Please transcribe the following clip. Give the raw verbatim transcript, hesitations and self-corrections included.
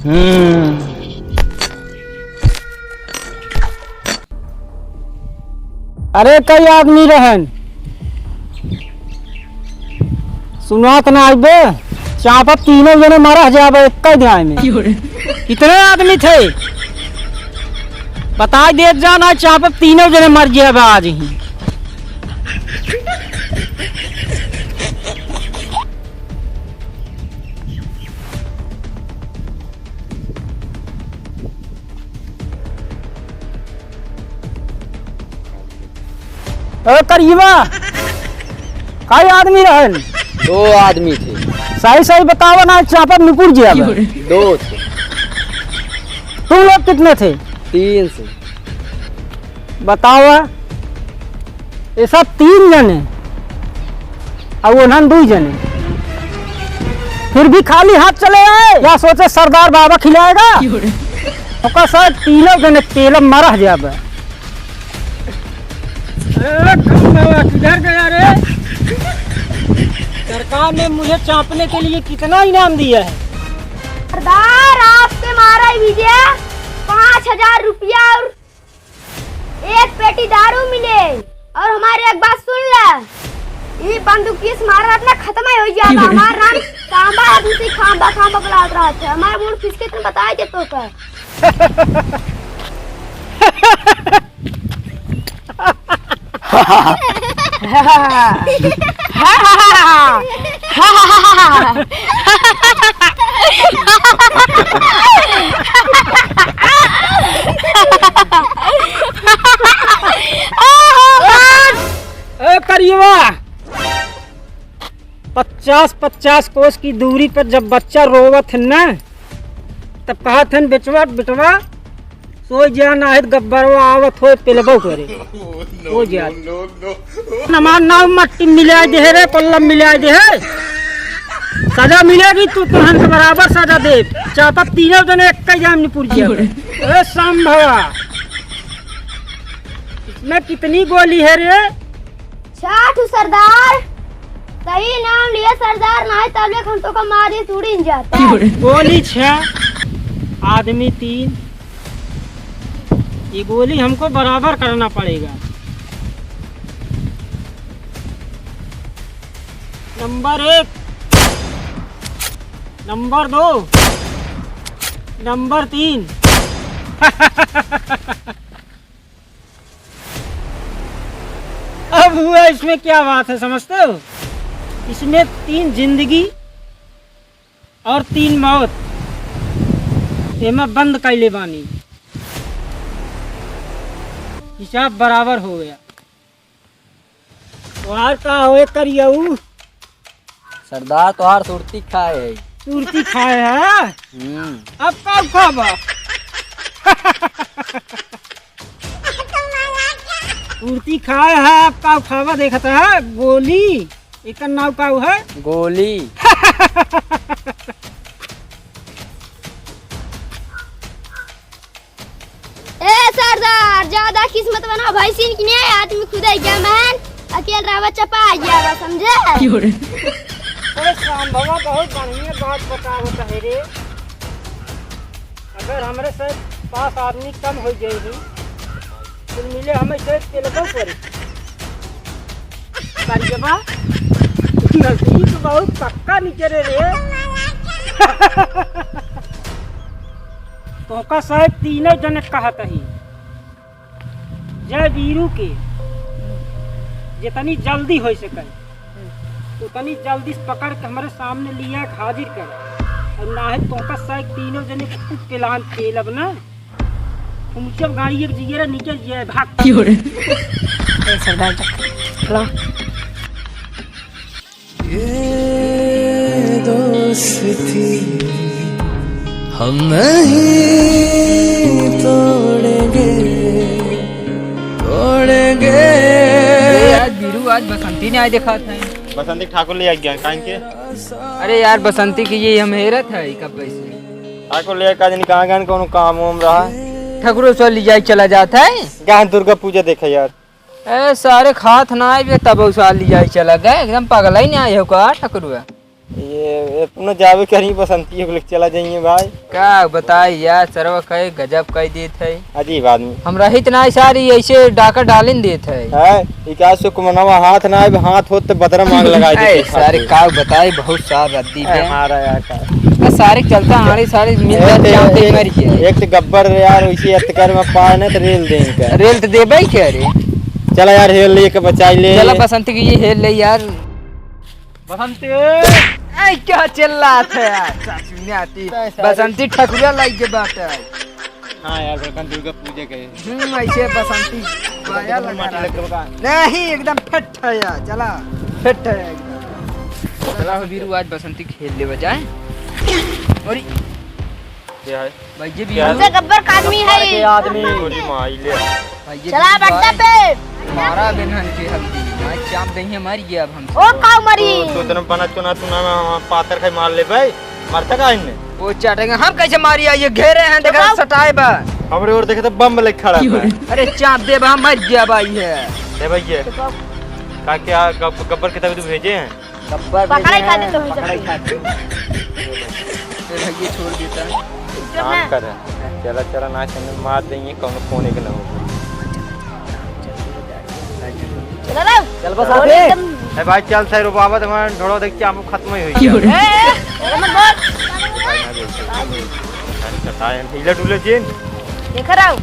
हम्म। अरे, कई आदमी रहन, सुनात ना आइबे, चापब तीनों जने मरह जाबे एक ही दिहाई में। कितने आदमी थे? बताई देत जा ना, चापब तीनों जने मर जाबे आज ही। ओ करियवा, कई आदमी रहन? दो आदमी थे। सही सही बतावा ना, चापब निपुर जाबे। दो थे। तुम लोग कितने थे? तीन से। बतावा, ये सब तीन जने, अब उन्हन दुई जने, फिर भी खाली हाथ चले आए। या सोचे सरदार बाबा खिलाएगा? ओकर साथ तीनों जने तेल मरह जाबे। अरे, कौन बाबा, किधर गया रे? सरकार ने मुझे चापने के लिए कितना इनाम दिया है? सरदार, आपके मारा ही विजय पाँच हजार रुपया और एक पेटी दारू मिले। और हमारे एक बात सुन ले, ई बंदूकिया से मारा अपना खत्म ही हो जाता। हमार नाम कांबा है, दूसरी खांबा, खांबा बुलात रहत है। हमारे मूड किसके तुम बताए दे तो का? ए करियवा, पचास पचास कोस की दूरी पर जब बच्चा रोवत है ना, तब कहत हन, "बेटवा, बेटवा, सो जा, नाहित गब्बरवा आवत होए, पेलबो करे।" सो जा। हमार नाव मट्टी मिला दे रे, पल्लम मिला दे। सजा मिलेगी, तू तुरंत बराबर सजा दे। चापब तीनों जने एक ही जाम निपुर गया। ए संभवा, इसमें कितनी गोली है रे? छह ठो सरदार, सही नाम लिए सरदार, नाहीं तब ले हम तो का मारे उड़िन जाता। गोली छह, आदमी तीन, ये गोली हमको बराबर करना पड़ेगा। नंबर एक, नंबर दो, नंबर तीन। अब हुआ इसमें क्या बात है, समझते हो? इसमें तीन जिंदगी और तीन मौत, एमा बंद कैले बानी। हिसाब बराबर हो गया। तोहार का होए करियऊ? सरदार तोहार सुरती खाए है। सुरती खाए है? हम्म। अब का खाबा? सुरती खाए है, अब का खाबा? देखत है गोली, एकर नाव का है? गोली। ए सरदार, ज्यादा किस्मत बना, भैंसिन की नहीं, आदमी खुदे गया महन, अकेल रहवा चपा गया बा, समझे? क्यों रे? अरे सांभवा बहुत बढ़िया बात बतावत है रे। अगर हमरे से पास आदमी कम हो जाए ही, तो मिले हमें से तेलबो पड़ी। करियबा, नसीब बहुत पक्का निकले रे। तोहका साहेब तीनों जने कहत ही, जय वीरू के जितनी जल्दी हो सके, उतनी जल्दी से पकड़ के हमरे सामने लिया के हाजिर कर। और नाहीं तोहका साहेब तीनों जने के कुछ प्लान पेलब ना। पहुँचब गाड़ी एक जगह निकल जाए, भाग। क्यों रे? ए सरदार चक्कर, चलो। ये दोस्ती हम नहीं तोड़ेंगे, तोड़ेंगे। ए, आज बीरू, आज बसंती नहीं आए, देखा था। बसंती ठाकुर ले आ गया, काहे के? अरे यार, बसंती की ये हम हेरत है, कब वैसे? ठाकुर ले का जनी कहाँ गन, कोनो काम वाम रहा? ठाकुर सो ले जाए चला जात है। गान दुर्गा पूजा देखे यार। ए, सारे खात ना आए बे, तब उसा ले जाए चला गए, एकदम पगला ही नहीं आए हो का ठाकुर? ये, ये अपना जावे कहीं बसंती को लेके चला जाइए भाई। का बताई यार, सरवा कहे गजब कह देत है। अजीब आदमी। हम रहित ना सारी ऐसे डाका डालिन देत है। है, ई का सुकुमनवा हाथ ना आए, हाथ होत तो बदरा मांग लगाई देते ए, सारे खातिर। का बताई, बहुत सार रद्दी ए, पे। हमारा यार का। आ, सारे चलता आड़ी सारे मिल एक जाए, तो चाहते ही एक, मर गया। एक तो गब्बर यार, वैसे अतकर में पाए ना तो रेल दे इनका। रेल तो देबे क्या रे? चला यार, हेल ले के बचाई ले। चला बसंती की ये हेल ले यार। बसंती। ऐ, क्या चिल्लात है यार? सासू ने आती। बसंती ठकुरा लाई के बात है। हाँ यार, बड़कन दुर्गा पूजा के। हम्म, ऐसे बसंती बाया लगा माटी रहा। लग गया। नहीं, एकदम फिट है यार, चला। फिट है एकदम। चला हो बीरू, आज बसंती खेल ले बजाए। और क्या है? भाई ये भी क्या? हमसे गब्बर का आदमी है। के आदमी। गोली माई ले। भाई ये चला भी बड्डा भाई। पे। मारा बिन हन के हल्दी। आज चाप देंगे, मर गया अब हमसे। ओ काऊ मरी। तो, तो तने बना चुना चुना में हम पातर खाई मार ले भाई। मरता का इनने? वो चाटेंगे, हम कैसे मारी? ये घेरे हैं, देखा बताओ। सटाए बा। हमरे ओर देखे तो बम लेके खड़ा बा। अरे चाप दे बा, मर गया भाई है। दे भैया। का क्या गब-, गब्बर किताब तो भेजे हैं? गब्बर पकड़ाई भेजे खा दे हैं, तो हम पकड़ाई सब। खा दे। ए भाई, ये छोड़ देता है। काम कर। चला, चला, ना चल, मार देंगे, कौनो फोन एक ना हो। चला रे। चल बस और आगे। एकदम ए भाई, चल, सही रुबाबत, हमारा ढोड़ो देख के हमको खत्म ही हो गया। ए, ए, अरे मत बोल। भाई, ना बोलते। अरे, कटाए हैं, ढीला ढूले चीन। देखा रहा हूँ।